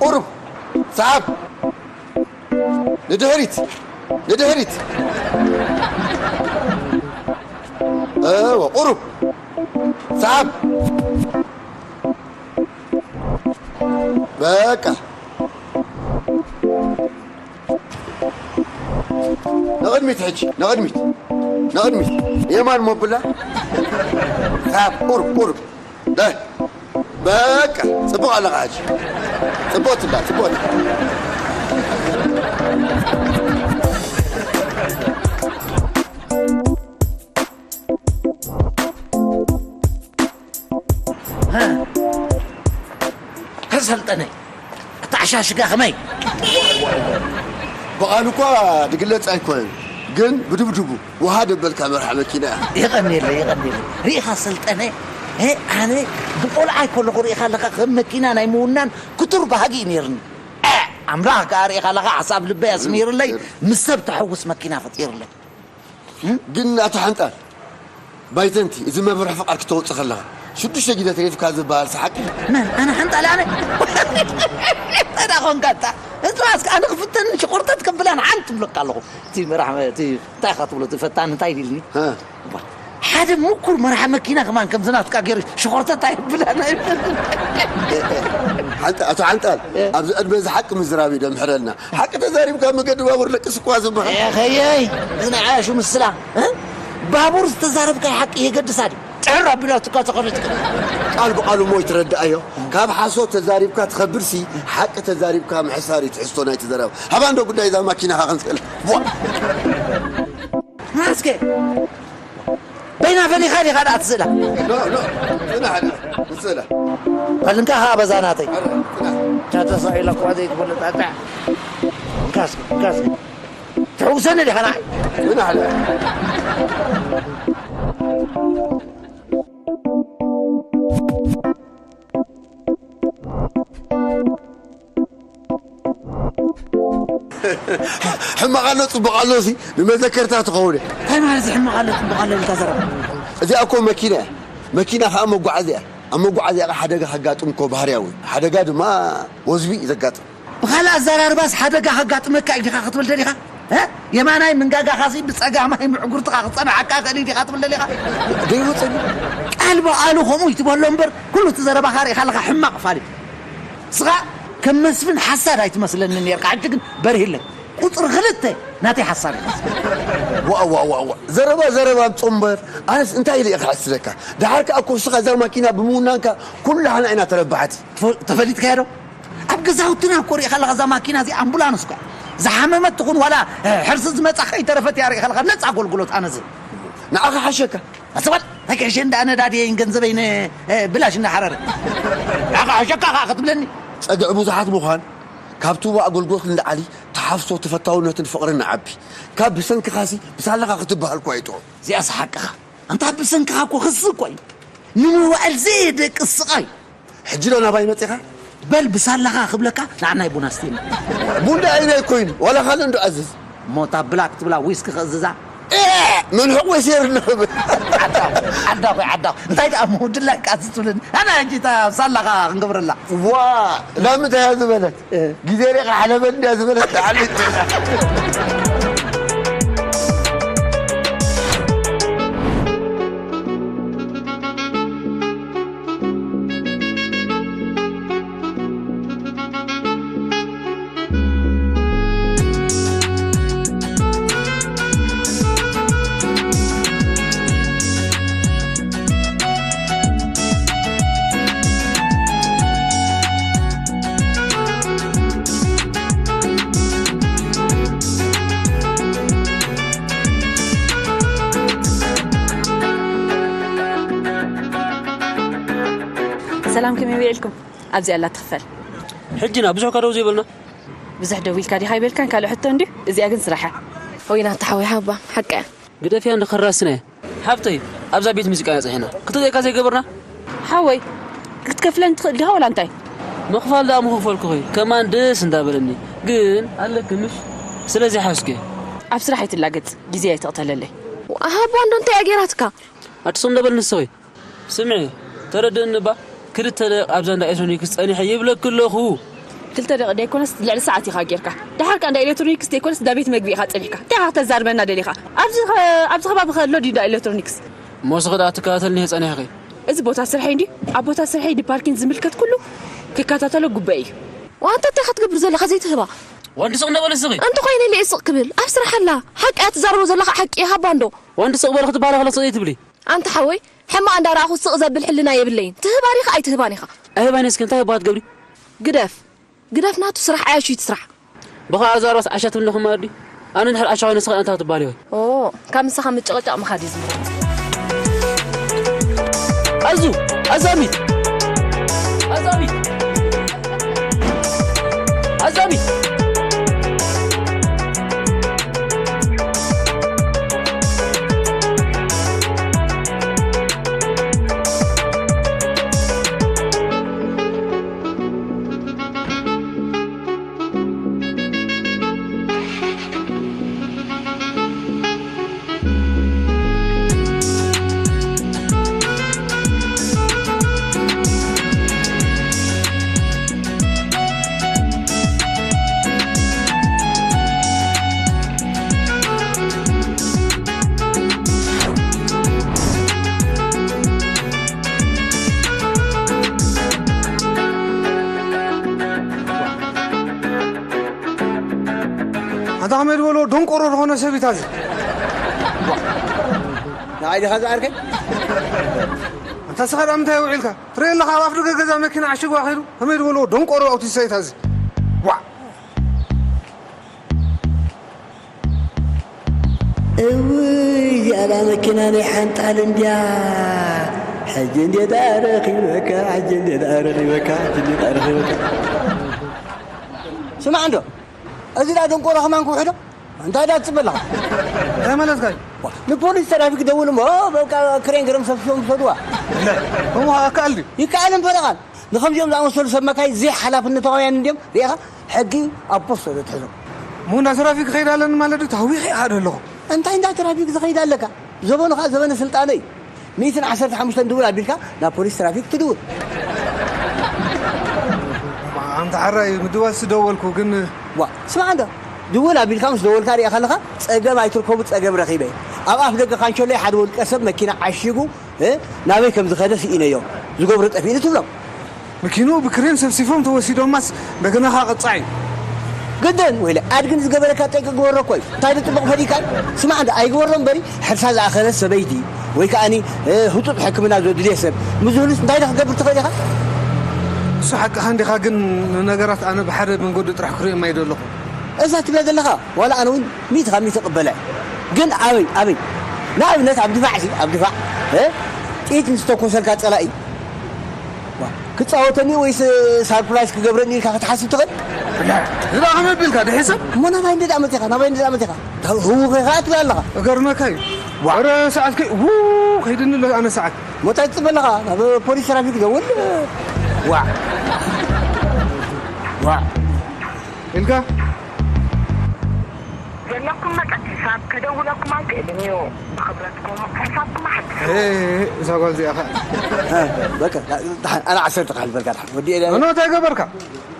ቁሩብ ሰዓብ ንድሕሪት፣ ንድሕሪት። እወ፣ ቁሩብ ሰዓብ። በቃ። ንቕድሚት ሕጂ፣ ንቕድሚት፣ ንቕድሚት። የማን ሞብላ። ሳብ፣ ቁሩብ፣ ቁሩብ። ደ-፣ በቃ፣ ጽቡቕ ኣለኻ ሕጂ። ጽቡቕቲ እንዳ፣ ጽቡቕቲ። ተሰልጠነ፣ ኣተዓሻሽጋ ከመይ? ብቓሉ እኳ ድግለጽ ኣይኮነን፣ ግን ብድብድቡ ውሃ ደበልካ መርሓ መኪና እያ። የቐንየለይ፣ የቐንየለይ። ርኢኻ ሰልጠነ፣ እ፣ ኣነ ብቆልዓ ከለኹ ርኢኻ ኣለኻ፣ ከም መኪና ናይ ምውናን ክቱር ባህጊ እዩ ነይርኒ። እ፣ ኣምላኽ ከኣ ርኢኻ ኣለኻ፣ ሓሳብ ልበይ ኣስሚርለይ፣ ምስ ሰብ ተሐጉስ መኪና ፈጢርለይ። ግን ኣቶ ሓንጣል፣ ባይዘንቲ፣ እዚ መብርሒ ፍቓድ ክተውጽእ ከለኻ፣ ሽዱሽተ ግዜ ተሪፍካ ዝበሃል ሰሓቂ። መን? ኣነ ሓንጣል ኣነ? እንታይ ደኣ ኾንካ ኣታ? እትራስ ኣነ ክፍተን ሽቆርተት ከብላን ሓንቲ ትብለካ ኣለኹ። እቲ መራሕ፣ እቲ እንታይ ኢኻ ትብሎ? እቲ ፈታኒ እንታይ ኢልኒ? እ። ዋ፣ ሓደ ምኩር መርሓ መኪና ከማን ከምዚ ናትካ ገይሩ ሽቆርተት ኣይብላን ኣይብልን። ሓንጣ-፣ ኣቶ ሓንጣል፣ እ። ኣብዚ ዕድመ እዚ ሓቂ ምዝራብ እዩ ደምሕረልና። ሓቂ ተዛሪብካ መገዲ ባቡር ደቅስ እኳ ዝበሃል። ኤኸየይ፣ እዚ ናይ ዓያሹ ምስላ፣ እ? ባቡር ዝተዛረብካዮ ሓቂ የገድሳ ድዩ? ጥዕር ኣቢላትካ ተኸደትካ። ቃል ብቃሉ እሞ ይትረድኣዮ። ካብ ሓሶት ተዛሪብካ ትኸብርሲ፣ ሓቂ ተዛሪብካ ምሕሳር እዩ ትሕዝቶ ናይቲ ዘረባ። ሃባ እንዶ ጉዳይ እዛ ማኪናኻ ክንስእላ። ቧ! ማስከ በይና ፈሊኻ ዲኻ ደኣ ትስእላ? ኖ፣ ኖ፣ ጽናሕ፣ ጽናሕ፣ ንስእላ። በል እንካ ኸኣ በዛ ናተይ። ኧረ፣ ጽናሕ። እታ ተሳኢላ እኳ ዘይትፈልጥ ኣጣዕ። እንካ እስኪ፣ እንካ እስኪ። ትሕውሰኒ ዲኻ ንዓይ? ጽናሕ፣ ሕማቕ ኣሎ ጽቡቕ ኣሎ ሲ ንመዘከርታ ትኸውን እያ። እንታይ ማለት እዚ ሕማቕ ኣሎ ጽቡቕ ኣሎ ኢልካ ዘረባ? እዚኣ እኮ መኪና እያ። መኪና ኸኣ መጓዓዝያ እያ። ኣብ መጓዓዝያ ኸኣ ሓደጋ ከጋጥም እኮ ባህርያዊ እዩ። ሓደጋ ድማ ወዝቢ እዩ ዘጋጥም። ብኻልእ ኣዘራርባስ ሓደጋ ከጋጥመካ እዩ ዲኻ ክትብል ደሊኻ? እ? የማናይ ምንጋጋኻሲ ብጸጋማይ ምዕጉርትኻ ክጸንሓካ ይኽእል እዩ ዲኻ ትብል ደሊኻ? ደይወጸኒ። ቃል ብቓሉ ከምኡ ይትበሎ እምበር፣ ኩሉ እቲ ዘረባኻ ርኢኻ ኣለኻ ሕማቕ ፋል እዩ። ንስኻ ከም መስፍን ሓሳድ ኣይትመስለኒ ኔርካ፣ ሕጂ ግን በሪህለይ። ቁጽሪ ክልተ ናተይ ሓሳድ ኢኻ። ዋእ፣ ዋእ፣ ዋእ፣ ዋእ። ዘረባ ዘረባ ኣምጾ እምበር፣ ኣነስ እንታይ ኢለ እየ ክሓስደካ? ደሓር ከኣ እኮ ንስኻ እዛ ማኪና ብምውናንካ ኩላህና ኢና ተረባሕቲ። ትፈ-፣ ተፈሊጥካዮ ዶ? ኣብ ገዛውትና እኮ ሪኢኻ ኣለኻ፣ እዛ ማኪና እዚኣ ኣምቡላንስ እኳ ዝሓመመት ትኹን ዋላ፣ እ፣ ሕርሲ ዝመጻ ከይተረፈት እያ ሪኢኻ ኣለኻ፣ ነጻ ኣገልግሎት ኣነ ዝህብ። ንዓኻ ሓሸካ። ኣሰባል፣ እንታይ ክሕሸ እንዳ ነዳድየይን ገንዘበይን፣ እ፣ ብላሽ እንዳሓረረ። ንዓኻ ሓሸካ ኸኣ ክትብለኒ? ጸግዒ ብዙሓት ምዃን፣ ካብቲ እሞ ኣገልግሎት ንላዕሊ ትሓፍሶ ተፈታውነትን ፍቕርን ንዓቢ። ካብ ብሰንክኻሲ ብሳላኻ ክትበሃል እኳ እዩ ጥዑም። እዚኣስ ሓቅኻ። ኣንታ ብሰንክኻ እኮ ክሲ እኮ እዩ። ንምውዓል ዘየደቅስ ስቓይ። ሕጂ ዶ ናባይ መጺኻ? በል ብሳላኻ ክብለካ ንዓናይ ቡና ስቴና። ቡን ደኣ ኣይናይ ኮይኑ፣ ዋላ ካልእ እንዶ ኣዝዝ። እሞ እታ ብላክ ትብላ ዊስኪ ክእዝዛ? ኤእ! ምን ሕቕ ወይ ሴር ንኽብል። ዓዳ፣ ዓዳ ኮይ ዓዳ። እንታይ ደኣ እሞ ድላይካ ዝትብለኒ? ኣና ሕጂ እታ ሳላኻ ክንገብረላ። ዋ፣ ላም እንታይ እያ ዝበለት? እ። ግዜ ሪኻ ሓለበኒ እንድያ ዝበለት፣ ዓሊት። ሰላም፣ ከመይ ውዒልኩም? ኣብዚ ኣላ ትኽፈል። ሕጂና ብዙሕ እኳ ደው ዘይበልና። ብዙሕ ደው ኢልካ ዲኻ ይበልካን ካልእ ሕቶ እንድዩ። እዚኣ ግን ስራሕ እያ። ወይና ተሓወይ ሓባ፣ ሓቂ እያ። ግደፍያ እንዶ ከራስና እያ። ሓብተይ፣ ኣብዛ ቤት ሙዚቃ ኢና ጸኒሕና። ክትሪኤካ ዘይገበርና? ሓወይ፣ ክትከፍለኒ ትኽእል ዲኻ ወላ እንታይ? ምኽፋል ደኣ ምኸፈልኩኺ፣ ከማን ደስ እንዳበለኒ። ግን ኣለኪ ምሽ? ስለዚ ሓስኪ። ኣብ ስራሕ ኣይትላገጽ፣ ግዜ ኣይትቕተለለይ። ኣሃባ እንዶ እንታይ እያ ገይራትካ? ኣቲ ስቕ በል ንስኺ። ስምዒ፣ ተረድእኒ እባ። ክልተ ደቂቕ ኣብዛ እንዳ ኤሌክትሮኒክስ ጸኒሐ ይብለኪ ኣለኹ። ክልተ ደቂቕ ደይኮነስ ልዕሊ ሰዓት ኢኻ ጌርካ። ደሓር ከኣ እንዳ ኤሌክትሮኒክስ ደይኮነስ እንዳ ቤት መግቢ ኢኻ ጸኒሕካ። እንታይ ኢኻ ከተዛርበና ደሊኻ? ኣብዚ ኸ-፣ ኣብዚ ከባቢ ከ ኣሎ ድዩ እንዳ ኤሌክትሮኒክስ? እሞ ንስኺ ደኣ ትከታተልኒ እየ ጸኒሕኺ። እዚ ቦታ ስርሐይ እንድዩ። ኣብ ቦታ ስርሐይ ንፓርኪን ዝምልከት ኩሉ ክከታተሎ ግቡእ እዩ። ዋንታ እንታይ ኢኻ ትገብር ዘለኻ ዘይትህባ? ዋንዲ ስቕ እንዳበለ ስኺ። እንተኾይነ ኢለ እየ ስቕ ክብል። ኣብ ስራሕ ኣላ። ሓቂ እያ ትዛረቦ ዘለኻ ሓቂ እያ ሃባ እንዶ። ዋንዲ ስቕ በለ ክትበሃሊ ከለኺ ስቕ ዘይትብሊ። ኣንታ ሓወይ፣ ሕማቕ እንዳረኣኹ ስቕ ዘብል ሕልና የብለይን። ትህባን ኢኻ ኣይትህባን ኢኻ። ኣይህባን እስኪ እንታይ እባ ትገብሪ? ግደፍ። ግደፍ ናቱ ስራሕ ዓያሹ እዩ እቲ ስራሕ። ብኸኣ ኣዛርባስ ዓሻ ትብልኒ ክማር ድዩ? ኣነ እንድሕር ዓሻ ኮይነ ንስኺ ኣንታ ክትበሃሊ ወይ? ኦ፣ ካብ ምሳኻ ምጭቕጫቕ ምኻድ እዩ ዝምረጽ። ኣዙ! ኣዛሚት! ኣዛሚት! ኣዛሚት! ኣታ ከመይ ዝበሎ ደንቆሮ ዝኾነ ሰብ እዩ እዚ። ንዓይ ዲኻ ዝዓርከይ? ኣንታ ስኻ ደኣ ምንታይ ውዒልካ? ትርኢ ኣለኻ ኣብ ኣፍ ደገ ገዛ መኪና ዓሽጉ ኣኺሉ። ከመይ ዝበሎ ደንቆሮ ኣውቲስታ እዩ እዚ። ዋዕ! እውይ፣ እዚኣ መኪና ናይ ሓንጣል እንድያ። ሕጂ እንዴት ኣረኺበካ፣ ሕጂ እንዴት ኣረኺበካ፣ ሕጂ እንዴት ኣረኺበካ። ስማዕ እንዶ፣ እዚ ዳ ደንቆሮ ከማን ክውሕዶ? እንታይ ዳ ትጽበ ኣለኻ? እንታይ ማለትካ እዩ? ዋ፣ ንፖሊስ ትራፊክ ደውል እሞ፣ በቃ ክሬን ገይሮም ሰብሲቦም ይውሰድዋ። እሞ ኣካል ድዩ? ይከኣል እምበር ቃል። ንኸምዚኦም ዝኣመሰሉ ሰብ መካይ ዘይሓላፍነታውያን እንድዮም፣ ርኢኻ? ሕጊ ኣብ ፖስቶ ተትሕዞም። እሞ እንዳ ትራፊክ ክኸይድ ኣለኒ ማለት ድዩ? ታዊኸ ይኸይድ ኣለኹ። እንታይ እንዳ ትራፊክ ዝኸይድ ኣለካ? ዘበኑ ኸኣ ዘበነ ስልጣነ እዩ። ሚእትን ዓሰርተ ሓሙሽተን ድውል ኣቢልካ ናብ ፖሊስ ትራፊክ ትድውል። ኣንታ ሓራይ ምድዋልሲ ደወልኩ ግን ዋ፣ ስማዕ እንዶ፣ ድውል ኣቢልካ ምስ ደወልካ ሪኣ ከለኻ ጸገም ኣይትርከቡ፣ ጸገም ረኺበ። ኣብ ኣፍ ደገ ካንቸሎይ ሓደ ውልቀ ሰብ መኪና ዓሺጉ፣ እ፣ ናበይ ከም ዝኸደ ስኢነዮ፣ ዝገብሮ ጠፊእኒ ትብሎም። መኪንኡ ብክሬን ሰብሲፎም ተወሲዶማስ እንደገና ኸዓ ቅጻዕ እዩ። ግድን ወይለ ኣድግን ዝገበረካ ጠይቂ ግበሮ እኮ እዩ። እንታይ ዶ ጽቡቕ ፈዲካ? ስማዕ እንዶ ኣይግበሮ እምበሪ ሕርሳ ዝኣኸለት ሰበይቲ ወይ ከኣኒ፣ እ፣ ህጹጽ ሕክምና ዘድልዮ ሰብ ምስ ዝህሉስ እንታይ ዶ ክገብር ትኽእል ኢኻ? እሱ ሓቅኻ እንዲኻ፣ ግን ንነገራት ኣነ ብሓደ መንገዱ ጥራሕ ክርእዮም ኣይደለኹ። እዛ ትብላ ዘለኻ ዋላ ኣነ እውን ሚእቲ ካብ ሚእቲ እቕበላ እየ። ግን ኣበይ፣ ኣበይ? ንኣብነት ኣብ ድፋዕ ሲ፣ ኣብ ድፋዕ፣ እ? ጥይት ምስ ተኮሰልካ ጸላኢ፣ ዋ፣ ክጻወተኒ ወይስ ሳርፕራይዝ ክገብረኒ ኢልካ ክትሓስብ ትኽእል? ዝዳ ከመይ ቢልካ ድሒሰብ? እሞ ናባይ እንደ ደኣ መጺኻ፣ ናባይ እንደ ደኣ መጺኻ። ካብ ህውኽ ኢኻ ትብል ኣለኻ። እገርመካ እዩ። ዋ። ኧረ ሰዓት ከይ-፣ ው፣ ከይድኒ ኣሎ ኣነ ሰዓት። ሞታ ትጽበ ኣለኻ። ናብ ፖሊስ ትራፊክ ደውል። ዋ። ዋ። ኢልካ? ዘለኩም መጠን ሕሳብ ከደውለኩም ኣይክእልን እዩ። ብኽብረትኩም ሕሳብኩም ኣሐድሱ። እ፣ እዛ ጓል እዚኣ ኸ? እ፣ በቃ፣ ደሓን፣ ኣነ ዓሰርተ ክሕልፈልካ፣ ደሓን፣ ወዲኤ። ኖ፣ እንታይ ገበርካ?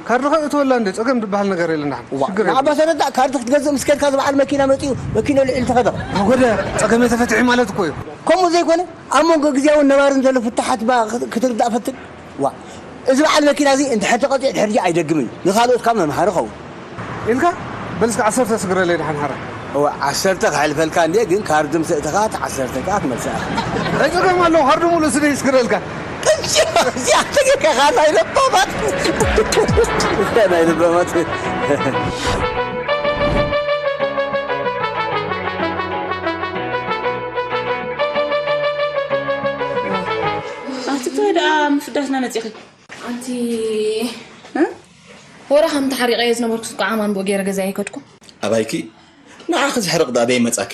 ካርድ ኸ እትወላ እንደ ጸገም ዝበሃል ነገር የለን፣ ደሓን። ዋ፣ ሽግር የለን። ንዓባ ሰረዳ፣ ካርድ ክትገዝእ ምስ ከድካ፣ ዝበዓል መኪና መጺኡ፣ መኪና ልዕል ተኸደ። ኣጎደ፣ ጸገመይ ተፈቲሑ ማለት እኮ እዩ። ከምኡ ዘይኮነ፣ ኣብ መንጎ ግዜያውን ነባርን ዘሎ ፍታሓት ባ ክት-፣ ክትርዳእ ፈትን። ዋ፣ እዚ በዓል መኪና እዚ እንድሕር ተቐጺዑ ድሕር ዚ ኣይደግምን እዩ። ንኻልኦት ካብ መምሃሪ ኸውን። ኢልካ? በል እስከ ዓሰርተ ስግረለይ ደሓን ሓራ። እዋ፣ ዓሰርተ ከሕልፈልካ እንድየ፣ ግን ካርድ ምስ እተኻ፣ እቲ ዓሰርተ ከኣ ትመልሳ ኢኻ። እንታይ ጸገም ኣለዎ? ካርድ ሙሉእ ስለ ይስግረልካ። እዚኣ ተገይርካ ናይ ለባማት። እዚኣ ናይ ለባማት። ኣቲ እንታይ ደኣ ምፍዳስና መጺኺ? ኣንቲ፣ እ? ወረ ከም ተሓሪቐዮ ዝነበርኩ ሱቅ ዓማን ብኡ ገይረ ገዛ ኣይከድኩ። ኣባይኪ፣ ንዓኺ ዝሕርቕ ደኣ ኣበይ መጻኪ?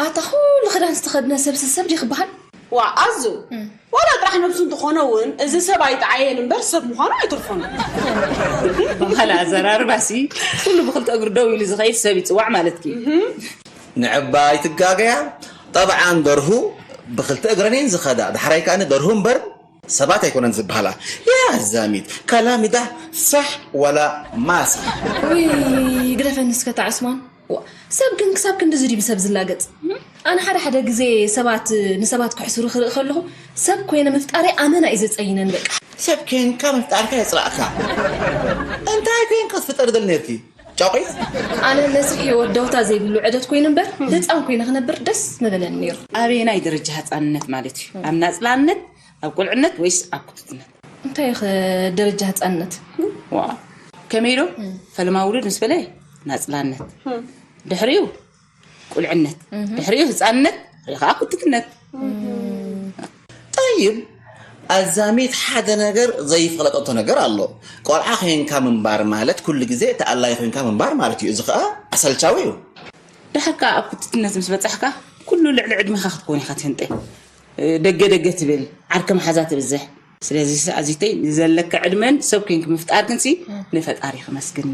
ኣታ ኩሉ ክዳን ዝተኸድነ ሰብ ሰብ ድዩ ክበሃል? ዋ፣ ኣዙ፣ እም። ዋላ ጥራሕ ነብሱ እንተኾነ እውን፣ እዚ ሰብ ኣይጠዓየን እምበር ሰብ ምዃኑ ኣይተርፎን። በኋላ ኣዘራርባሲ፣ ኩሉ ብኽልተ እግሩ ደው ኢሉ ዝኸይድ ሰብ ይጽዋዕ ማለትኪ። እህም። ንዕባይ ትጋገያ፣ ጠብዓን ደርሁ ብኽልተ እግረን እየን ዝኸዳ። ዳሕራይ ከኣ ደርሁ እምበር ሰባት ኣይኮነን ዝበሃላ። ያ ዛሚት፣ ካላሚዳ ሳሕ ዋላ ማሳ? ውይ፣ ግደፈኒ እስከ እታ ዑስማን። ዋ፣ ሰብ ግን ክሳብ ክንድዚ ድዩ ብሰብ ዝላገጽ? ኣነ ሓደ ሓደ ግዜ ሰባት ንሰባት ክሕስሩ ክርኢ ከለኹ፣ ሰብ ኮይነ ምፍጣረይ ኣመና እዩ ዘጸይነን በቃ። ሰብ ኮይንካ ምፍጣርካ የጽላእካ። እንታይ ኮይንካ ክትፍጠር ደል ነርኪ? ጫቑ? ኣነ መስርሕ ህይወት ደውታ ዘይብሉ ዕደት ኮይኑ እምበር፣ ህጻን ኮይነ ክነብር ደስ ምበለኒ ነይሩ። ኣበየናይ ደረጃ ህጻንነት ማለት እዩ? ኣብ ናጽላነት፣ ኣብ ቁልዕነት ወይስ ኣብ ክቱትነት? እንታይ እዩ ኸ ደረጃ ህጻንነት? ዋ፣ ከመይ ዶ? እም። ፈለማ ውሉድ ምስ በለ ናጽላነት። እም። ድሕሪኡ ቁልዕነት። እም። ድሕሪኡ ህጻንነት፣ ድሕሪኡ ከዓ ክቱትነት። እም። ጠይብ፣ ኣዛሚት ሓደ ነገር ዘይፈለጠቶ ነገር ኣሎ። ቆልዓ ኮይንካ ምንባር ማለት ኩሉ ግዜ ተኣላይ ኮይንካ ምንባር ማለት እዩ። እዚ ከዓ ኣሰልቻዊ እዩ። ድሓር ከዓ ኣብ ክቱትነት ምስ በጻሕካ፣ ኩሉ ልዕሊ ዕድሜኻ ክትከውን ኢኻ ትህንጠ። ደገ ደገ ትብል፣ ዓርኪ መሓዛ ትብዝሕ። ስለዚ ኣዚተይ ንዘለካ ዕድመን ሰብ ኮይንኪ ምፍጣርክንሲ ንፈጣሪ ክመስግን።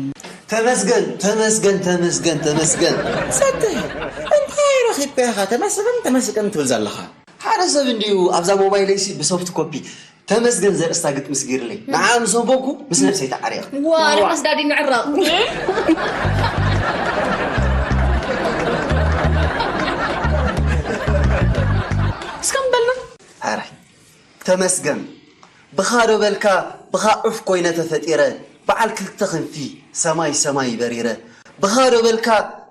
ተመስገን፣ ተመስገን፣ ተመስገን፣ ተመስገን። ሰተ፣ እንታይ ረኺብካ ኢኻ ተመስገን፣ ተመስገን ትብል ዘለኻ? ሓደ ሰብ እንድዩ ኣብዛ ሞባይለይሲ ብሶፍት ኮፒ ተመስገን ዘርእስታ ግጥሚ ስጊርለይ። ንዓ ምስ ኣንበብኩ ምስ ነብሰይ ተዓሪቐ። ዋ፣ ንሕናስ ዳዲ ንዕረቕ። እስከ ምበልና። ኣረ፣ ተመስገን። ብኻ ዶ በልካ፣ ብኻ ዑፍ ኮይነ ተፈጢረ፣ በዓል ክልተ ክንፊ፣ ሰማይ ሰማይ በሪረ። ብኻ ዶ በልካ፣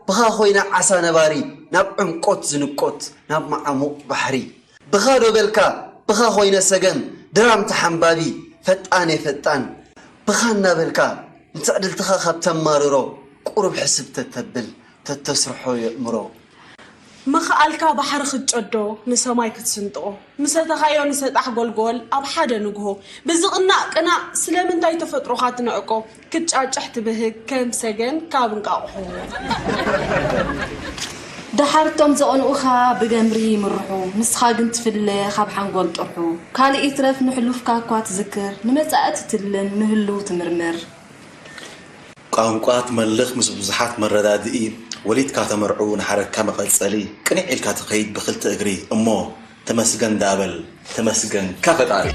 ብኻ ኮይነ ዓሳ ነባሪ፣ ናብ ዕምቆት ዝንቆት፣ ናብ መዓሙቕ ባሕሪ። ብኻ ዶ በልካ፣ ብኻ ኮይነ ሰገን፣ ድራም ተሓንባቢ፣ ፈጣን እየ ፈጣን። ብኻ እናበልካ፣ ንትዕድልትኻ ካብ ተማርሮ፣ ቁሩብ ሕስብ ተተብል፣ ተተስርሖ የእምሮ። ምኽኣልካ ባሕሪ ክትጨዶ፣ ንሰማይ ክትስንጥቖ፣ ምሰተኻዮ ንሰጣሕ ጎልጎል ኣብ ሓደ ንግሆ፣ ብዝቕናእ ቅናእ ስለምንታይ ተፈጥሮኻ ትንዕቆ? ክትጫጭሕ ትብህግ ከም ሰገን ካብ እንቃቑሖ። ደሓር እቶም ዘቕንኡኻ ብገምሪ ይምርሑ፣ ንስኻ ግን ትፍለ ካብ ሓንጎል ጥርሑ። ካልእ ይትረፍ ንሕሉፍካ እኳ ትዝክር፣ ንመጻኢ ትትልም፣ ንህሉው ትምርምር። ቋንቋ ትመልኽ ምስ ብዙሓት መረዳድኢ፣ ወሊድካ ተመርዕው ንሓረግካ መቐጸሊ፣ ቅንዕ ኢልካ ትኸይድ ብኽልተ እግሪ እሞ ተመስገን ደኣ በል፣ ተመስገንካ ፈጣሪ።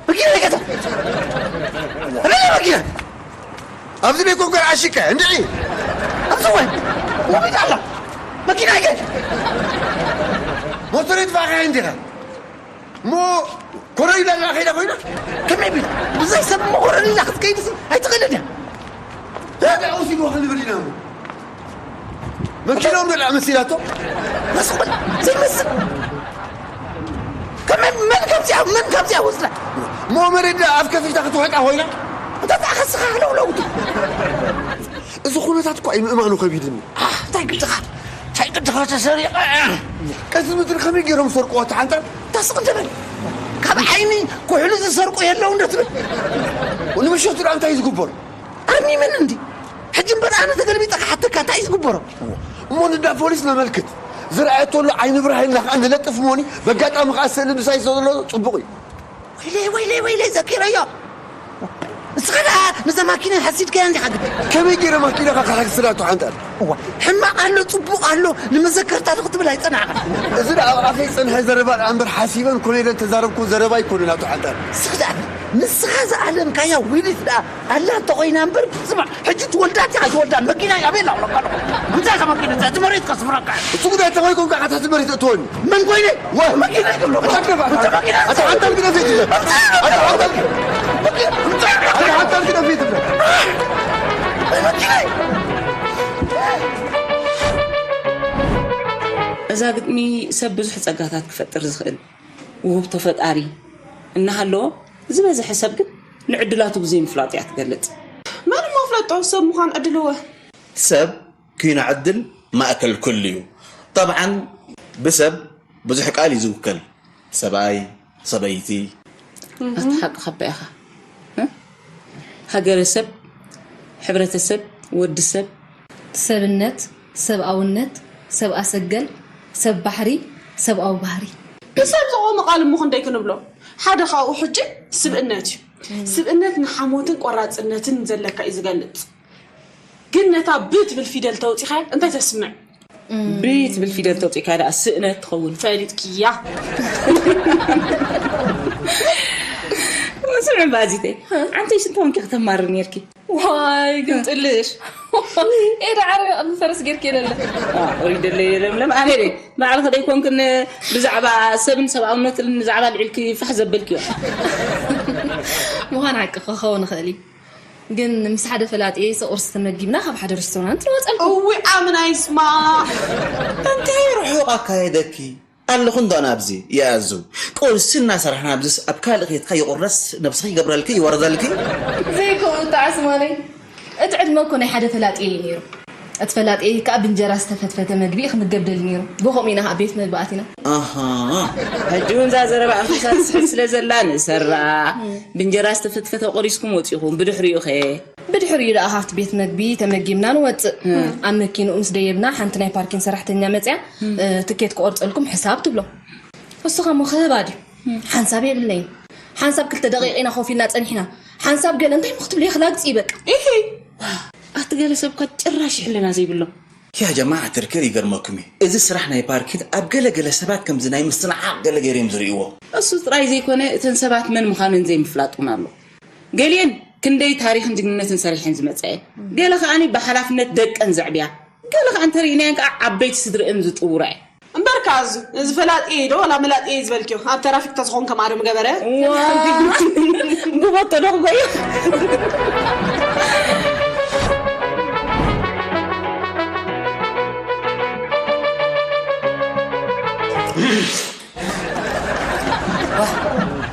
መኪና ይገዛ። ኣበይ መኪና? ኣብዚ ቤት ኮንኮር ዓሽቀ እንድዒ። ኣብዚ ወይ ወቢት ኣላ። መኪና ይገዛ። ሞተር ይጥፋእካ እንዲኻ። እሞ ኮረሪላ ላ ከይዳ ኮይና? ከመይ ቢላ? ብዘይ ሰብ እሞ ኮረሪላ ክትከይድ ሲ ኣይትኽእልን እያ። ታዲያ ውሲድዎ ክንብል ኢና እሞ። መኪናኦም ደልዓ መሲላቶ። መስኹል ዘይመስል። ከመይ መን ከምዚኣ መን ከምዚኣ ወስዳ? ሞመሬዳ ኣብ ከፊታ ክትወጣ ኮይና? እንተ ተኣኸስኻ ኣለውለው። እዚ ኩነታት እኳ እዩ ምእማኑ ከቢድኒ። እንታይ ግድኻ እንታይ ግድኻ ተሰሪቐ? ቀዚ ምድሪ ከመይ ገይሮም ሰርቅዎ ተሓንጠር? ታስቕ ትብል። ካብ ዓይኒ ኩሕሊ ዝሰርቁ የለው እንደ ትብል። ንምሸቱ ደኣ እንታይ ዝግበር? ኣርኒምን እንዲ ሕጂ እምበር ኣነ ተገልቢጠ ክሓተካ እንታይ እዩ ዝግበሮ? እሞ ንዳ ፖሊስ ነመልክት። ዝረኣየቶ ኣሎ ዓይኒ ብርሃንና ከዓ ንለጥፍ መሆኒ። በጋጣሚ ከዓ ስእሊ ምሳይ ዘሎ ፅቡቕ እዩ። ወይለይ ወይለይ ወይለይ ዘኪረዮ። ንስኻ ደኣ ነዛ ማኪና ሓሲድካያ እንዲኻ ግን። ከመይ ገይረ ማኪናኻ ክሓስዳ ትሓንጣል? እዋ ሕማቕ ኣሎ ጽቡቕ ኣሎ ንመዘከርታ ዶ ክትብል ኣይጸናዕካ። እዚ ደኣ ኣብ ኣፈይ ጸንሐ ዘረባ ደኣ እምበር ሓሲበን ኮነ ኢለን ተዛረብኩ ዘረባ ኣይኮነን ኣቶ ሓንጣል። ስኽዳት ንስኻ ዝኣለምካያ ዊሊት ደኣ ኣላ እንተኾይና እምበር ስማዕ ሕጂ ትወልዳ እቲኻ ትወልዳ መኪና እያ ቤላ ኣለካ ኣለኹ። እንታይ ከመኪና እዚ መሬት ከስፍረካ። እሱ ጉዳይ ተኾይኩም ከዓ ታቲ መሬት እትወኒ። መን ኮይነ? ወ- መኪና ይብሎ። ኣታ ግደፍ፣ ኣታ ግደፍ። ኣታ ሓንጣል ግደፍ ይትለ። ኣታ ሓንጣል ግደፍ። ኣታ ሓንጣል ግደፍ ይትለ። መኪና እዛ ግጥሚ ሰብ ብዙሕ ጸጋታት ክፈጥር ዝኽእል ውህብቶ ፈጣሪ እናሃለዎ፣ ዝበዝሐ ሰብ ግን ንዕድላቱ ብዘይምፍላጡ እያ ትገልጽ። መን እሞ ፍለጦ ሰብ ምዃን ዕድልወ? ሰብ ኪኖ ዕድል ማእከል ኩሉ እዩ። ጠብዓን ብሰብ ብዙሕ ቃል እዩ ዝውከል። ሰብኣይ፣ ሰበይቲ፣ ኣቲ ሓቅኻ እባ ኢኻ። ሃገረሰብ፣ ሕብረተሰብ፣ ወዲ ሰብ፣ ሰብነት፣ ሰብኣውነት፣ ሰብኣ ሰገል፣ ሰብ ባሕሪ፣ ሰብኣዊ ባህሪ። ብሰብ ዝቖመ ቃል እሞ ክንደይ ክንብሎ? ሓደ ካብኡ ሕጂ ስብእነት እዩ። ስብእነት ንሓሞትን ቆራፅነትን ዘለካ እዩ ዝገልፅ። ግን ነታ ብ ትብል ፊደል ተውፂኻያ እንታይ ተስምዕ? ብ ትብል ፊደል ተውፂእካ ደኣ ስእነት ትኸውን። ፈሊጥክያ። ስምዒ ባዚተይ ዓንተይ ሽንታ ወንኪ ከተማሪ ነርኪ። ዋይ ግን ጥልሽ ኤዳ ዓረቢ ቅድሚ ፈረስ ጌርክ የለለ። ኦሪደለይ ለምለም ኣነ ደ ባዕልኺ ደይኮንክን ብዛዕባ ሰብን ሰብኣውነትን ብዛዕባ ልዒልኪ ፋሕ ዘበልክዮ። ምዃን ሓቂ ክኸውን ይኽእል እዩ። ግን ምስ ሓደ ፈላጥየይ ሰ ቁርሲ ተመጊብና ካብ ሓደ ሬስቶራንት ንወፀልኩ። እዊ ኣምና ይስማዕ። እንታይ ርሑቕ ኣካየደኪ ኣለኹ እንዶ ናብዚ ይኣዙ ቁርሲ እናሰራሕና ኣብዚስ ኣብ ካልእ ከይድካ ይቑረስ ነብስኺ ይገብረልኪ ይወርደልኪ። ዘይከምኡ ተዓስማለይ እቲ ዕድመ እኮ ናይ ሓደ ፈላጥየይ እዩ ነይሩ። እቲ ፈላጥየይ ከዓ ብእንጀራ ዝተፈትፈተ መግቢ እዩ ክምገብ ደልዩ ነይሩ። ብኸምኡ ኢና ከዓ ቤት መግቢ ኣቲና። ኣሃ ሕጂ እውን እዛ ዘረባ ኣንፈሳ ትስሕል ስለ ዘላ ንእሰራ። ብእንጀራ ዝተፈትፈተ ቆሪስኩም ወፂኹም ብድሕሪኡ ኸ? ብድሕሪኡ ደኣ ካብቲ ቤት መግቢ ተመጊብና ንወፅእ። ኣብ መኪንኡ ምስ ደየብና ሓንቲ ናይ ፓርኪን ሰራሕተኛ መፅያ ትኬት ክቆርፀልኩም ሕሳብ ትብሎ። እሱ ኸሞ ክህባ ድዩ? ሓንሳብ የብለይን። ሓንሳብ ክልተ ደቂቕ ኢና ኮፍ ኢልና ፀኒሕና። ሓንሳብ ገለ እንታይ እሞ ክትብልዮ ክላግፂ እዩ በቃ። ኢሂ! ኣቲ ገለ ሰብ እኳ ጭራሽ ሕልና ዘይብሎም። ያ ጀማዓ ትርክር ይገርመኩም እዩ። እዚ ስራሕ ናይ ፓርኪን ኣብ ገለ ገለ ሰባት ከምዚ ናይ ምስትንዓቕ ገለ ገይሮም ዝርእይዎ። እሱ ጥራይ ዘይኮነ እተን ሰባት መን ምዃነን ዘይምፍላጥ እውን ኣሎ። ገሊኤን ክንደይ ታሪኽን ጅግንነትን ሰሪሐን ዝመጻ እየን። ገለ ከኣ ብሓላፍነት ደቀን ዘዕብያ፣ ገለ ከኣ እንተርኢናየን ከኣ ዓበይቲ ስድርኤን ዝጥውራ እየን። እምበርካ ኣዙ እዚ ፈላጥየይ ዶ ዋላ መላጥየይ ዝበልክዮ ኣብ ተራፊክ ተዝኾን ከምኣ ዶ ምገበረ። ዋ ጉቦ ተደኽጎ እዩ።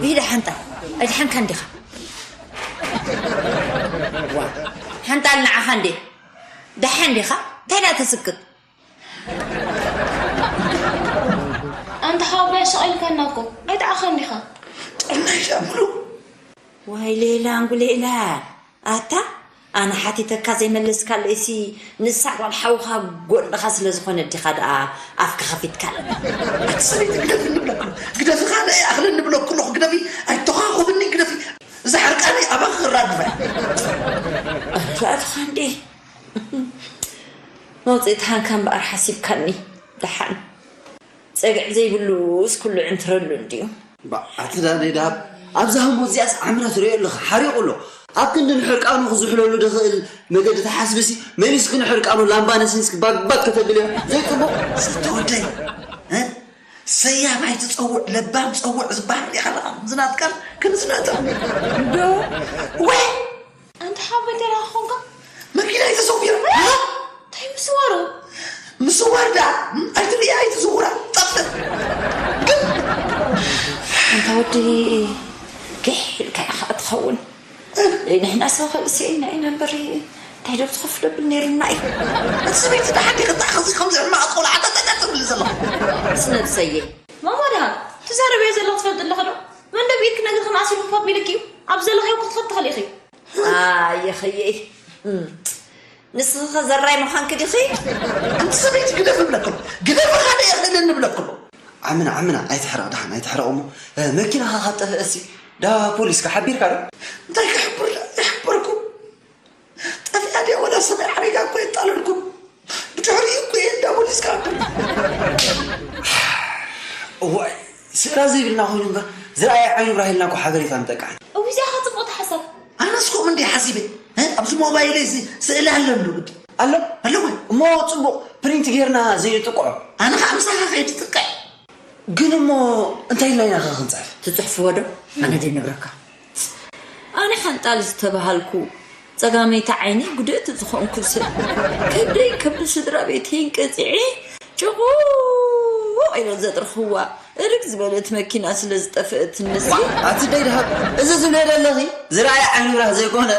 ኢዳ ሓንጣ ኣይድሓንካን ዲኻ? ሓንጣል ንዓኻ እንዴ ደሓን ዲኻ? እንታይ ደኣ ተስክት? ኣንታ ሓወቦይ ኣሻቒልካና እኮ ኣይጠዓኻን ዲኻ? ጥዕና ኢላ ሙሉ ዋይ ሌላ እንጉ ሌላ ኣታ ኣነ ሓቲተካ ዘይመለስካለይሲ ንሳ ጓል ሓውኻ ጎንኻ ስለ ዝኾነት ዲኻ ደኣ ኣፍካ ከፊትካለይ። ኣቲ ሰበይቲ ግደፊ ንብለኪ ግደፊ ካልእ ይኣኽለኒ ብለኪ ኣለኹ ግደፊ ኣይተዃኹብኒ ግደፊ እዛ ሕርቃነይ ኣባኺ ክራግፋ እየ። ራእትኻ እንዴ መውፅኢ ተሃንካ እምበኣር ሓሲብካኒ ደሓን ፀግዒ ዘይብሉስ ኩሉ ዕንትረሉ እንድዩ። ባእ ኣቲ ዳነይ ደሃብ ኣብዛ ህሞት እዚኣስ ዓምራ ትርእዮ ኣለኻ ሓሪቑ ኣሎ ኣብ ክንዲ ንሕርቃኑ ክዝሕለሉ ደኽእል መገዲ ተሓስብሲ መሊስኪ ንሕርቃኑ ላምባ ነሲንስኪ ባግባግ ከተብልዮ ዘይፅቡቕ። ዝተወደይ ሰያም ኣይትፀውዕ ለባም ፀውዕ ዝበሃል ሪኢኻ ኣለኻ ዝናትካን ክንዝነጥቕ ዶ ወይ ኣንታ ሓወይ እንታይ ደኣ ኾንካ? መኪናይ ተሰዊራ። እንታይ ምስዋሩ? ምስዋር ደኣ ኣይትርእያ ኣይትዝውራ ጠፍእ። ግን ወዲ፣ ግሕ ኢልካ ኢኻ ትኸውን። ንሕና ሰብ ከልሲ ኢና ኢና እምበር፣ እንታይ ዶ ትኸፍለብል ነይርና እዩ? እቲ ሰበይቲ ደሓን ዲኻ? እንታይ ኸዚ ከምዚ ሕማቕ ቆልዓ ጠጠጠጥ ትብል ዘለኹ? ስነብሰየ። ማማ ደሃ፣ ትዛረብዮ ዘለኹ ትፈልጥ ኣለኺ ዶ? መንደብ ኢድ ክነግርኺ መኣስ ኢልኩ ፓፕ ሚልክ እዩ። ኣብ ዘለኽዮ ክትኸዲ ትኽእሊ ኢኺ። ኣየኸየይ። እም። ንስኺ ኸ ዘራይ ምዃንኪ ዲኺ? ኣንቲ ሰበይቲ ግደፍ እብለክሎ። ግደፍ ኻደ የኽእለኒ እብለክሎ። ዓምና፣ ዓምና፣ ኣይትሕረቕ ደሓን፣ ኣይትሕረቕ እሞ፣ እ፣ መኪናኻ ካብ ጠፍአሲ፣ ዳ ፖሊስካ ሓቢርካ ዶ? እንታይ ክሕብር? ይሕበርኩም። ጠፊኣ ድያ ወላ ሰማይ ሓሪጋ እኮ የጣለልኩም። ብድሕሪኡ እኮ እየ እንዳ ፖሊስ ክኣክል። እዋይ፣ ስእላ ዘይብልና ኮይኑ እምበር፣ ዝረኣየ ዓይኑ ብራሂልና እኮ ሓበሬታ ምጠቃዕን። እዊ፣ እዚኣ ኸ ጽቡቕቲ ሓሳብ። ኣነስ ከምኡ እንድየ ሓሲበ። እ፣ ኣብዚ ሞባይለይ እዚ ስእሊ ኣለሉ ግዲ። ኣሎ? ኣለዎ። እሞ ጽቡቕ ፕሪንት ጌርና ዘይንጥቅዖ። ኣነ ኸኣ ምሳኻ ከይድ ጥቅዕ። ግን እሞ እንታይ ኢልና ኢና ኸ ክንጽሕፍ? ትጽሕፍዎ ዶ? ኣነ ድየ ነግረካ? ኣነ ሓንጣል ዝተባሃልኩ ጸጋመይቲ ዓይነይ ጉድእቲ ዝኾንኩ ሰብ፣ ከብደይ ከብዲ ስድራ ቤተይን ቀጺዐ ጭቑቕ ኢለ ዘጥርኽዋ እርግ ዝበለት መኪና ስለ ዝጠፍአትኒ ሲ። ኣቲ ደይ ደሃብ፣ እዚ ዝብለ ዘለኺ ዝረኣየ ዓይኒ ብራህ ዘይኮነ፣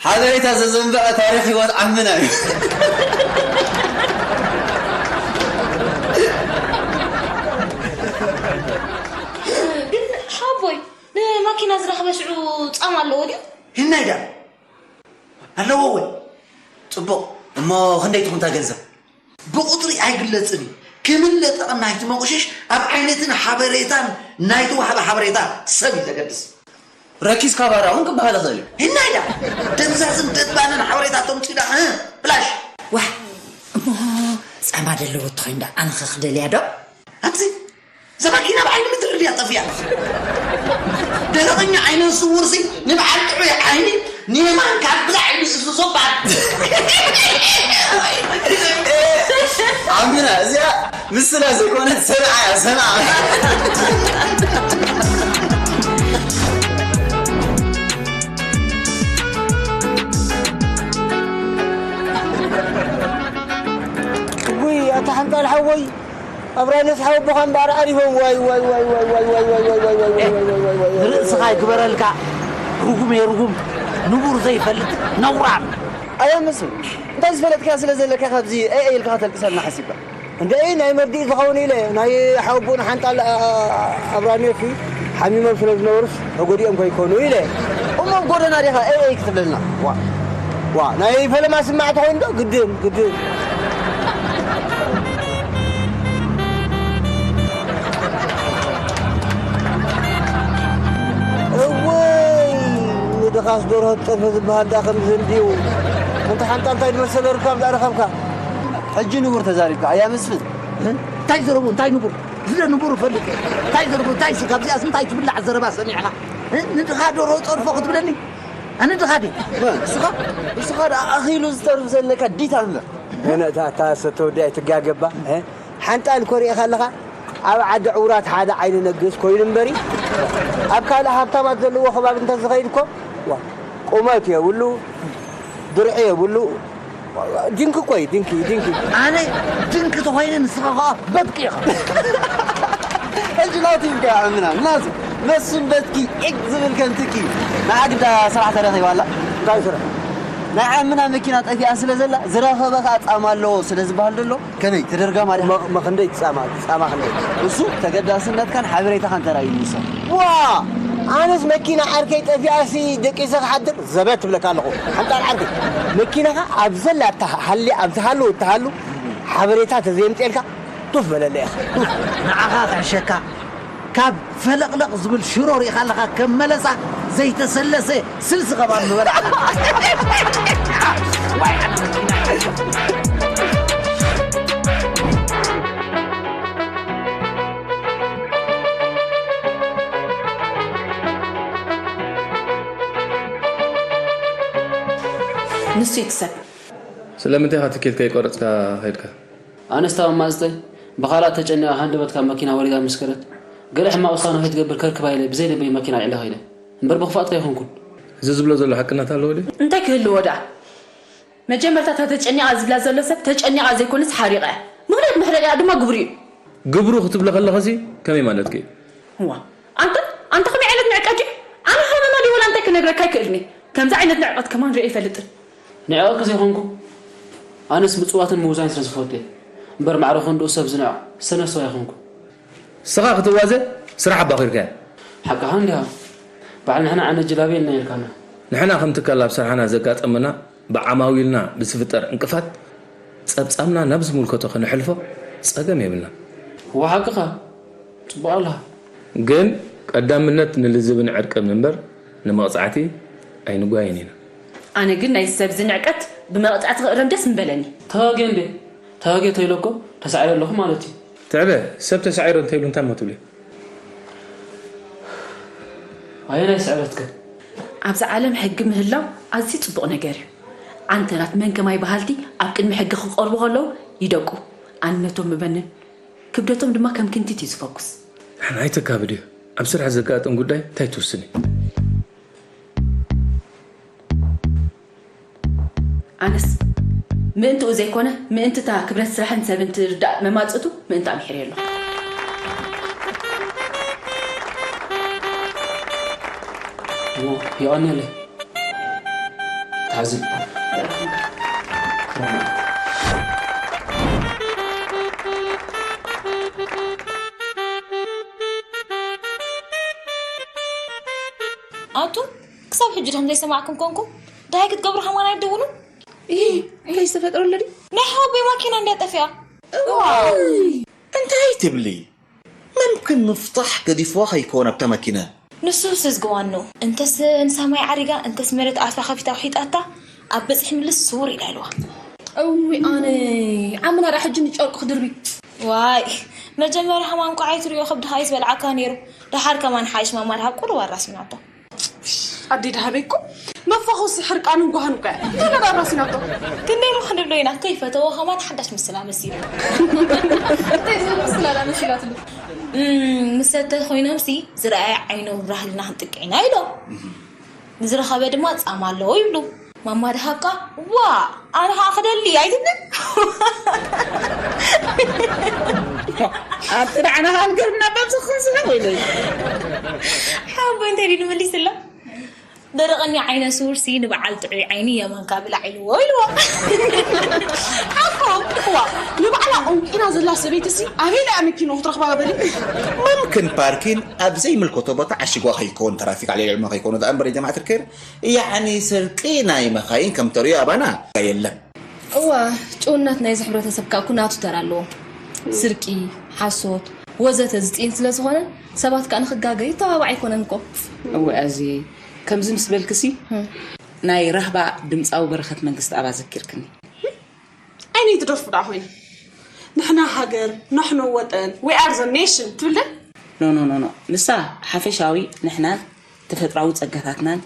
ሓበሬታ ዘዘንበዐ ታሪኽ ህይወት ዓምና እዩ። ግን ሓቦይ፣ ንማኪና ዝረኽበ ሽዑ ጻማ ኣለዎ ድዩ? ህናይ ዳ ኣለዎ ወይ? ጽቡቕ። እሞ ክንደይ ትኹንታ ገንዘብ? ብቑጽሪ ኣይግለጽን እዩ። ክምን ለጠቕን ናይቲ መቑሽሽ ኣብ ዓይነትን ሓበሬታን ናይቲ ወሃቢ ሓበሬታ ሰብ እዩ ዘገድስ። ረኪስ ካባራ እውን ክበሃል ይኽእል እዩ። ህናይ ዳ ደብዛዝን ደባንን ሓበሬታ ተምጽኡ ዳ፣ እ፣ ብላሽ። ዋሕ፣ እሞ ጻማ ደለዎ ተኾይኑ ዳ ኣነ ኸ ክደልያ ዶ? ኣቲ እዛ ማኪና ብዓይኒ ምድሪ ድያ ጠፊኣ? ደረቐኛ ዓይነ ስውርሲ ንበዓል ጥዑይ ዓይኒ ንየማን ካብ ብላዕ ኢሉ ዝፍዞ በዓል። ዓምና እዚኣ ምስላ ዘይኮነት ሰንዓ እያ፣ ሰንዓ። ውይ፣ ኣታ ሓንጣል ሓወይ፣ ኣብራይ ነስሓ ወቦኻ እምበኣር ዓሪፎም። ዋይ፣ ዋይ፣ ዋይ። ርእስኻ ይግበረልካ። ርጉም እየ፣ ርጉም። ንቡር ዘይፈልጥ ነውራም። ኣያ መስፍን፣ እንታይ ዝፈለጥካያ ስለ ዘለካ ካብዚ ኤ ኤ ኢልካ ከተልቅሰልና ሓሲብካ? እንደ ኤ ናይ መርድእ ዝኸውን ኢለ፣ ናይ ሓወቦኡ ንሓንጣል፣ ኣ-፣ ኣ-፣ ኣብራኒዮሲ ሓሚሞም ስለ ዝነበሩስ ተጎዲኦም ከይኮኑ ኢለ። እሞ ኣብ ጎደና ዲኻ ኤ ኤ ክትብለልና? ዋ፣ ዋ፣ ናይ ፈለማ ስማዕ ተኾይኑ ዶ? ግድን፣ ግድን። እወይ፣ ንድኻስ ደርሆ ትጠፈ ዝበሃል ደኣ ከምዚ እንድዩ። ኣንታ ሓንጣል እንታይ ዝመሰለ ርካብ ደኣ ረኸብካ? ሕጂ ንቡር ተዛሪብካ፣ ኣያ መስፍን። እንታይ ዘረቡ፣ እንታይ ንቡር? ዝለ ንቡር እፈልጥ እየ። እንታይ ዘረቡ፣ እንታይ ሲ፣ ካብዚኣስ እንታይ ትብላዕ ዘረባ ሰሚዕኻ? እ? ንድኻ ደርሆ ጸርፎ ክትብለኒ? ኣነ ድኻ ድየ? ንስኻ፣ ንስኻ ደኣ ኣኺሉ ዝተርፍ ዘለካ ዲታ እምበር። ገና እታ፣ እታ ሰተወዲ ኣይትጋገባ፣ እ? ሓንጣል ኮሪእኻ ኣለኻ? ኣብ ዓዲ ዕውራት ሓደ ዓይኒ ነግስ ኮይኑ እምበሪ፣ ኣብ ካልእ ሃብታማት ዘለዎ ከባቢ እንተዝኸይድ እኮ፣ ዋ፣ ቁመት የብሉ፣ ድርዒ የብሉ። ድንኪ እኮ እዩ፣ ድንኪ፣ ድንኪ። ኣነ ድንኪ ተኾይነ ንስኻ ኸኣ በትኪ ኢኻ። ሕጂ ናቱ ኢልካ ዓምና፣ ናቱ። መስፍን በትኪ ዒግ ዝብል ከም ትኪ። ንዓ ግዳ ስራሕ ተረኺባ ኣላ። እንታይ ስራሕ? ናይ ዓምና መኪና ጠፊኣ ስለ ዘላ፣ ዝረኸበ ኸኣ ጻማ ኣለዎ ስለ ዝበሃል ዘሎ፣ ከመይ ተደርጋም ኣዲኻ? መ-፣ መኽንደይ ጻማ፣ ጻማ ክንደይ? እሱ ተገዳስነትካን ሓበሬታኻን ተራእዩ ይውሰን። ዋ! ኣነስ መኪና ዓርከይ ጠፊኣሲ ደቂሰ ክሓድር ዘበት ትብለካ ኣለኹ። ሓንጣል ዓርከይ፣ መኪናኻ ኣብ ዘላ እታ ሃልያ፣ ኣብ ዝሃሉ እትሃሉ ሓበሬታ ተዘየምጽኤልካ ቱፍ በለለ ኢኻ። ቱፍ። ንዓኻ ክሕሸካ፣ ካብ ፈለቕለቕ ዝብል ሽሮ ሪኢኻ ኣለኻ፣ ከም መለሳ ዘይተሰለሰ ስልሲ ኸባን ምበልዓ። ንሱ ይክሰብ። ስለምንታይ ኢኻ ትኬት ከይቆረጽካ ከይድካ? ኣነስ ታማማዝተ ብኻልኣት ተጨኒቓ ሃንደበት ካብ መኪና ወሪዳ ምስ ከደት፣ ገለ ሕማቕ ውሳነ ከይትገብር ከርክባ ኢለ ብዘይ ልበይ መኪና ኣልዒለ ከይደ። እምበር ብኽፍኣትካ ኣይኮንኩን። እዚ ዝብሎ ዘሎ ሓቅነት ኣለዎ ድዩ? እንታይ ክህልዎ ደኣ? መጀመርታ እታ ተጨኒቓ ዝብላ ዘሎ ሰብ ተጨኒቓ ዘይኮነስ ሓሪቓ እያ። ምኽንያት መሕረቂኣ ድማ ግብሩ እዩ። ግብሩ ክትብሎ ከለኽሲ ከመይ ማለትኪ እዩ? እዋ፣ ኣንታ ከምዚ ዓይነት ንዕቐት ከማን ርእየ ኣይፈልጥን። ንዕቐኪ ዘይኮንኩ፣ ኣነስ ምጽዋትን ምውዛን ስለ ዝፈቱ እየ። እምበር ማዕረ ክንድኡ ሰብ ዝንዕቕ ሰነፍ ሰብ ኣይኮንኩ። ንስኻ ክትዋዘ ስራሕ ኣባኺርካያ። ሓቅኻ እንዲኻ። በዓል ንሕና ዓይነት ጅላቢ የልና ኢልካና። ንሕና ከም ትካል ኣብ ስራሕና ዘጋጠመና ብዓማዊልና ብዝፍጠር ዕንቅፋት ጸብጻብና ናብ ዝምልከቶ ከነሕልፎ ጸገም የብልና። እወ ሓቅኻ። ጽቡቕ ኣለኻ። ግን ቀዳምነት ንልዝብን ዕርቅን እምበር ንመቕጻዕቲ ኣይንጓየን ኢና። ኣነ ግን ናይ ሰብ ዝንዕቀት ብመቕጻዕቲ ክእረም ደስ ምበለኒ። ተዋግየ እንዴ? ተዋግየ ተይለኮ ተሳዒረ ኣለኹ ማለት እዩ። ትዕበ፣ ሰብ ተሳዒረ እንተይሉ እንታይ እሞ ትብልዮ? ኣየናይ ስዕረትከ? ኣብዚ ዓለም ሕጊ ምህላው ኣዝዩ ጽቡቕ ነገር እዩ። ዓንተራት መን ከማይ በሃልቲ ኣብ ቅድሚ ሕጊ ክቐርቡ ከለዉ ይደቁ። ኣንነቶም ምበንን ክብደቶም ድማ ከም ክንቲት እዩ ዝፈኩስ። ንዓይ ተካብድ እዩ። ኣብ ስራሕ ዘጋጥም ጉዳይ እንታይ ትውስኒ? ኣነስ ምእንትኡ ዘይኮነ ምእንቲ እታ ክብረት ስራሕን ሰብን ትርዳእ መማጽእቱ ምእንታ ምሒር የሎ። እሞ የቐንየለይ። ትሓዝን። ኣቱም ክሳብ ሕጂ ድሕም ዘይሰማዕኩም ኮንኩም ደሃይ ክትገብሩ ሃማና ይደውሉ። እይ እንታይ ዝተፈጥረ ኣሎ ድዩ? ናይ ሓወቦይ ማኪና እንድያ ጠፊኣ። እዋይ እንታይ ትብሊ? መምክን ምፍታሕ ገዲፍዋ ከይከውን ኣብታ መኪና። ንሱ ስዝግዋኑ እንተስ ንሳማይ ዓሪጋ እንተስ መሬት ኣስፋ ከፊታ ውሒጣታ ኣብ በጽሒ ምልስ ስውር ኢላ ኢልዋ። እዊ ኣነ ዓምና ዳ ሕጂ ንጨርቁ ክድርቢ። ዋይ መጀመርያ ሕማም ቋዓይ ትሪኦ ከብድኻ እዩ ዝበልዓካ ነይሩ። ደሓር ከማን ሓይሽ ማማ ደሃብ ቁሩብ ኣራሲናቶ። ኣዴ ደሃበይ እኮ መፋኹሲ ሕርቃንን ጓህን እኮ እያ። ገና ዳ ኣራሲናቶ። ክንደይ ሞ ክንብሎ ኢና ከይፈተዎ ከማን ሓዳሽ ምስላ መሲሉ። እንታይ ዝብል ምስላ ዳ መሲላትሉ? እም፣ ምስ ሰተ ኮይኖምሲ ዝረኣየ ዓይኖም ብራህልና ክንጥቅዕ ኢና ኢሎም። ንዝረኸበ ድማ ጻማ ኣለዎ ይብሉ። ማማ ደሃብካ ዋ ኣነ ኸዓ ክደሊ ኣይትብልን። ኣብቲ ንዓና ኸዓ ንገርና በዚ ክንስሕቕ ኢለ። ሓቦ እንታይ ድዩ ንመሊስላ? ደረቐኒ ዓይነ ስውርሲ ንበዓል ጥዑይ ዓይኒ የማንካ ብላዕ ኢልዎ ኢልዎ። ሓቦ እዋ ንባዕላ ቁንቂና ዘላ ሰበይትሲ ኣበይ ደኣ መኪንኡ ክትረኽባ በሊ? መምክን ፓርኪን ኣብ ዘይምልከቶ ቦታ ዓሺጓ ከይከውን፣ ትራፊክ ዓልየ ልዕልማ ከይኮኑ ደኣ እምበር የጀማዓት ልከይር። ያዕኒ ስርቂ ናይ መኻይን ከም ተርእዮ ኣባና የለን። እዋ ጭውነት ናይዚ ሕብረተሰብ ከዓ ኩናቱ ተራ ኣለዎ። ስርቂ፣ ሓሶት፣ ወዘተ ዝፅኢን ስለ ዝኾነ ሰባት ከዓ ንክጋገ ይተባባዕ ኣይኮነን እኮ። እወ ኣዝየ ከምዚ ምስ በልክሲ ናይ ራህባ ድምፃዊ በረኸት መንግስት ኣባ ዘኪርክኒ። ኣይነይ ትደርፉ ደኣ ኮይነ ንሕና ሃገር ንሕኑ ወጠን we are the nation ትብልን? ኖ ኖ ኖ ኖ ንሳ ሓፈሻዊ ንሕናን ተፈጥራዊ ጸጋታትናን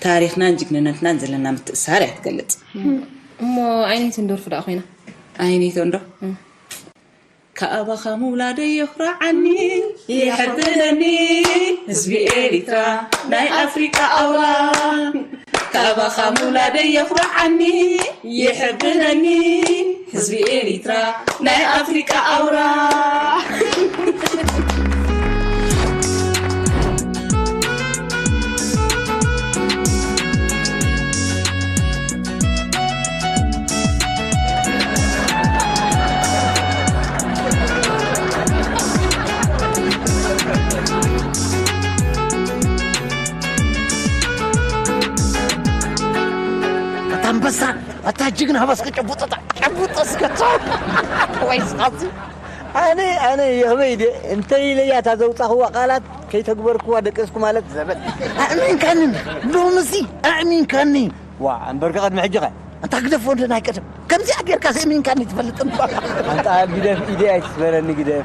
ታሪኽናን ጅግንነትናን ዘለና ምትእሳር እያ ትገልጽ። እሞ ኣይነይ ትንደርፉ ደኣ ኮይና? ኣይነይ ተንዶ ካባኻ ምውላደይ የኹርዓኒ የሕብነኒ ህዝቢ ኤሪትራ ናይ ኣፍሪቃ ኣውራ ካባኻ ምውላደይ የኹርዓኒ የሕብነኒ ህዝቢ ኤሪትራ ናይ ኣፍሪቃ ኣውራ። ኣታ ኣንበሳ ኣታ ጅግና ሃባስከ ጨቡጠታ ጨቡጠ እስከ ወይ ሳዚ ኣነ ኣነ የህበይ ደ እንተ ኢለያ እታ ዘውፃኽዋ ቃላት ከይተግበርክዋ ደቀስኩ ማለት ዘበን ኣእሚንካኒ ሎምሲ ኣእሚንካኒ ዋ እምበርካ ቅድሚ ሕጂ ኸ ኣንታ ግደፎ እንደ ናይ ቀደም ከምዚኣ ጌርካ ዘእሚንካኒ ትፈልጥ እባ ኣንታ ግደፍ ኢደ ኣይትስበረኒ ግደፍ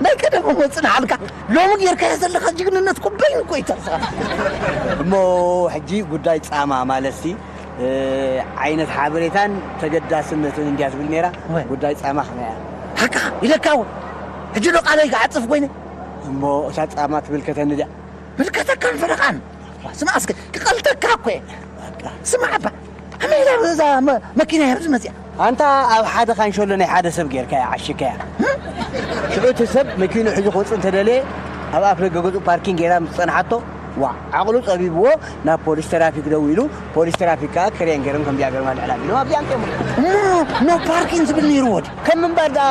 ናይ ቀደም እሞ ፅንሓልካ ሎሚ ጌርካዮ ዘለኻ ጅግንነት እኮ በይኑ እኮ ይተርስኻ እሞ ሕጂ ጉዳይ ፃማ ማለትሲ ዓይነት ሓበሬታን ተገዳስነትን እንድያ ትብል ነይራ ጉዳይ ፃማ ከመያ ሓቃ ኢለካ እውን ሕጂ ዶ ቃለይ ክዓፅፍ ኮይነ እሞ እታ ፃማ ትምልከተኒ ድያ ምልከተካን ፈረቓን ስማ እስከ ክቐልጠካ እኮ እየ ስማ ኣባ ኣመይ እዛ መኪና እያ ኣብዚ መፅያ ኣንታ ኣብ ሓደ ካንሸሎ ናይ ሓደ ሰብ ጌርካ እያ ዓሽካ እያ ሽዑ እቲ ሰብ መኪኑ ሕዚ ክወፅእ እንተደለየ ኣብ ኣፍ ደገ ገፁ ፓርኪን ጌራ ምስ ፀንሓቶ ዋ ዓቕሉ ጸቢብዎ ናብ ፖሊስ ትራፊክ ደዊሉ፣ ፖሊስ ትራፊክ ከኣ ክሬን ገይሮም ከም ቢያገርማ ልዕላ ቢሎም ኣብዚኣ ኣምጺኦም። እሞ ኖ ፓርኪን ዝብል ነይርዎ ድዩ? ከም ምንባር ደኣ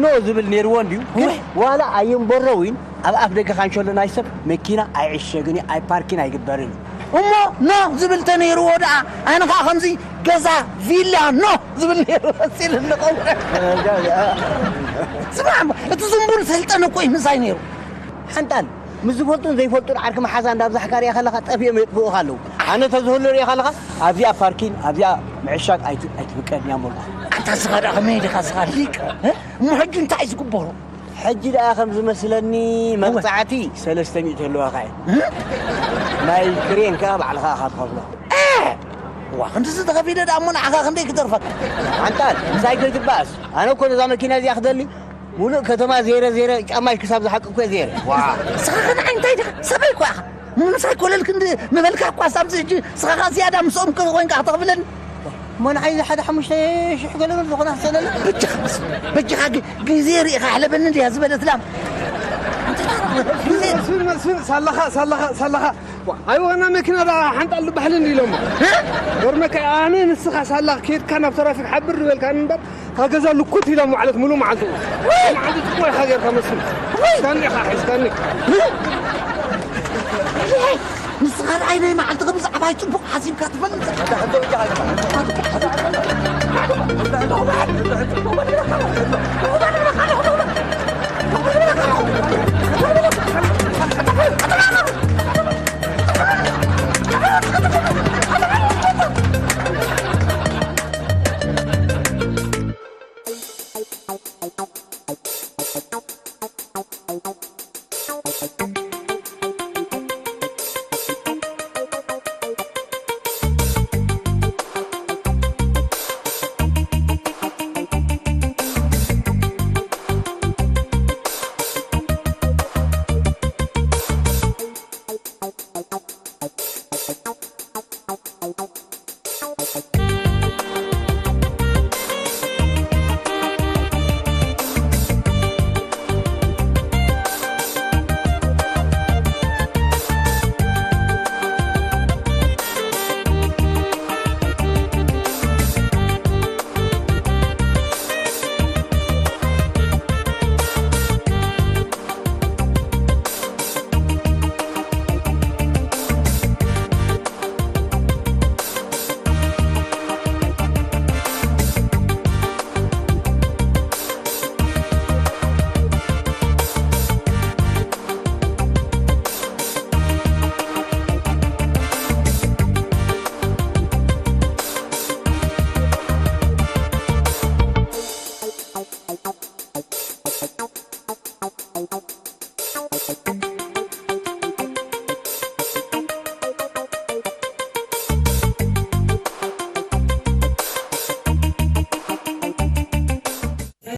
ኖ ዝብል ነይርዎ እንድዩ። ግን ወይ! ዋላ ኣየንበረዊን ኣብ ኣፍ ደገ ካንሸሎ ናይ ሰብ መኪና ኣይዕሸግን እዩ፣ ኣይፓርኪን ኣይግበርን እዩ። እሞ ኖ ዝብል ተነይርዎ ደኣ ኣነ ኸዓ ከምዚ ገዛ ቪላ ኖ ዝብል ነይሩ መሲሉ ንኸውን። ስማዕ እሞ፣ እቲ ዝንቡል ሰልጠነ እኮ እዩ ምሳይ ነይሩ። ሓንጣል ምስ ዝፈልጡን ዘይፈልጡን ዓርኪ መሓዛ እንዳብዛሕካ ሪኣ ከለኻ ጠፊኦም የጥፍኡኻ ኣለዉ። ኣነ ተዝህሉ ሪኣ ከለኻ ኣብዚኣ ፓርኪን ኣብዚኣ ምዕሻግ ኣይት- ኣይትፍቀድን እያ እሞ። ኣንታ ስኻ ደኣ ከመይ ዲኻ ስኻ ሊቅ? እ? እሞ ሕጂ እንታይ ዝግበሩ? ሕጂ ደኣ ከም ዝመስለኒ እወ። መቕጻዕቲ ሰለስተ ሚእቲ ኣለዋ ኸዓ። እ? ናይ ክሬን ከኣ ባዕልኻ ኢኻ ትኸፍሎ። እ! ዋ ክንድዚ ተኸፊለ ደኣ እሞ ንዓኻ ክንደይ ክተርፈካ? ሓንጣል ምሳይ ከይትባእስ። ኣነ እኮ ነዛ መኪና እዚኣ ክደሊ ሙሉእ ከተማ ዜረ ዜረ ጫማይ ክሳብ ዝሓቂ እኮ ዜረ። ዋ። ንስኻ ከ ንዓይ እንታይ ዲኻ? ሰበይ እኮ ኢኻ። ምሳይ ኮለል ክንዲ ምበልካ እኳ ሳምሲ ሕጂ ንስኻ ከ ዝያዳ ምስኦም ከ ኮይንካ ከተኽፍለኒ? እሞ ንዓይ እዚ ሓደ ሓሙሽተ ሽሕ ገለ በል ዝኾነ ክሰለለ። በጃኻ በስ- በጃኻ ግ- ግዜ ርኢኻ ሕለበኒ እንድያ ዝበለት ላም። መስፍን መስፍን ሳላኻ ሳላኻ ሳላኻ። ዋ፣ ኣይ ዋና መኪና ዳ ሓንጣል ድባሕልን ኢሎሞ። እ? ገርመካ ኣነ ንስኻ ሳላ ኬድካ ናብ ትራፊክ ሓብር ዝበልካኒ እምበር እታ ገዛ ልኩት ኢላ መዓለት ሙሉ መዓልቲ። ወይ! መዓልቲ ጽቡቕ ኢኻ ጌርካ መስፍን። ወይ! ሒዝካኒ ኢኻ ሒዝካኒ። ንስኻ ንዓይ ናይ መዓልቲ ከም ብዛዕባይ ጽቡቕ ሓሲብካ ትፈልጥ።